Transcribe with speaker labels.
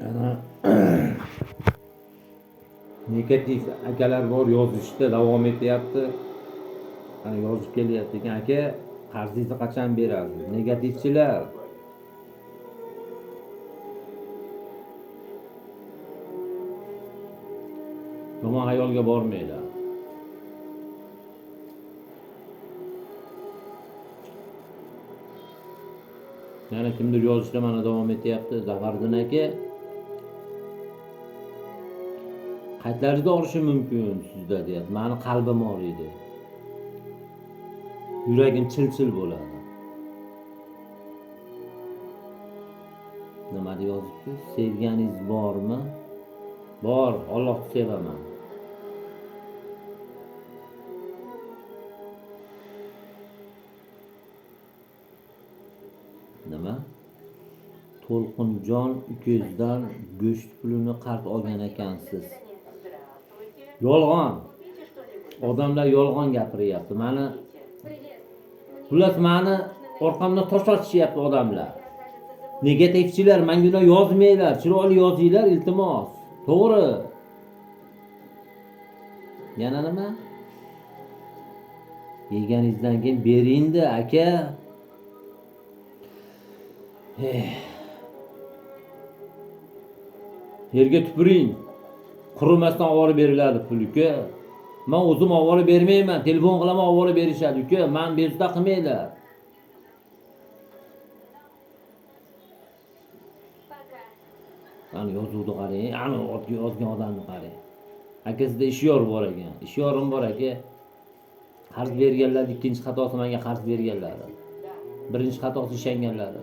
Speaker 1: Ana negativ akalar bor, yozishda davom etyapti. Ana yozib kelyapti ekan, aka, qarzingizni qachon berasiz? Negativchilar. Yomon xayolga bormanglar. Yana kimdir yozishda mana davom etyapti. Zafariddin aka, qaytlaringiz og'rishi mumkin sizda deyapti. Mani qalbim og'riydi. Yuragim chil-chil bo'ladi. Nima deb yozibdi? Sevganingiz bormi? Bor, Allohni sevaman. Nima? To'lqinjon ukangizdan go'sht pulini qarz olgan ekansiz. Yolg'on. Odamlar yolg'on gapiryapti. Mani xullas mani orqamdan tosh otishyapti odamlar. Negativchilar, menga ular yozmanglar, chiroyli yozinglar, iltimos. To'g'ri. Yana nima? Yeganingizdan keyin bering-da, aka. Eh. Yerga tupuring. Qurimasdan olib beriladi pul, uka. Men o'zim olib bermayman, telefon qilaman, olib berishadi, uka. Men bezovta qilmanglar. Ana yozuvni qarang, ana yozgan odamni qarang. Aka, sizda ishyor bor ekan. Ishyorim bor, aka. Qarz berganlar ikkinchi xatosi menga qarz berganlari. Birinchi xatosi ishonganlari.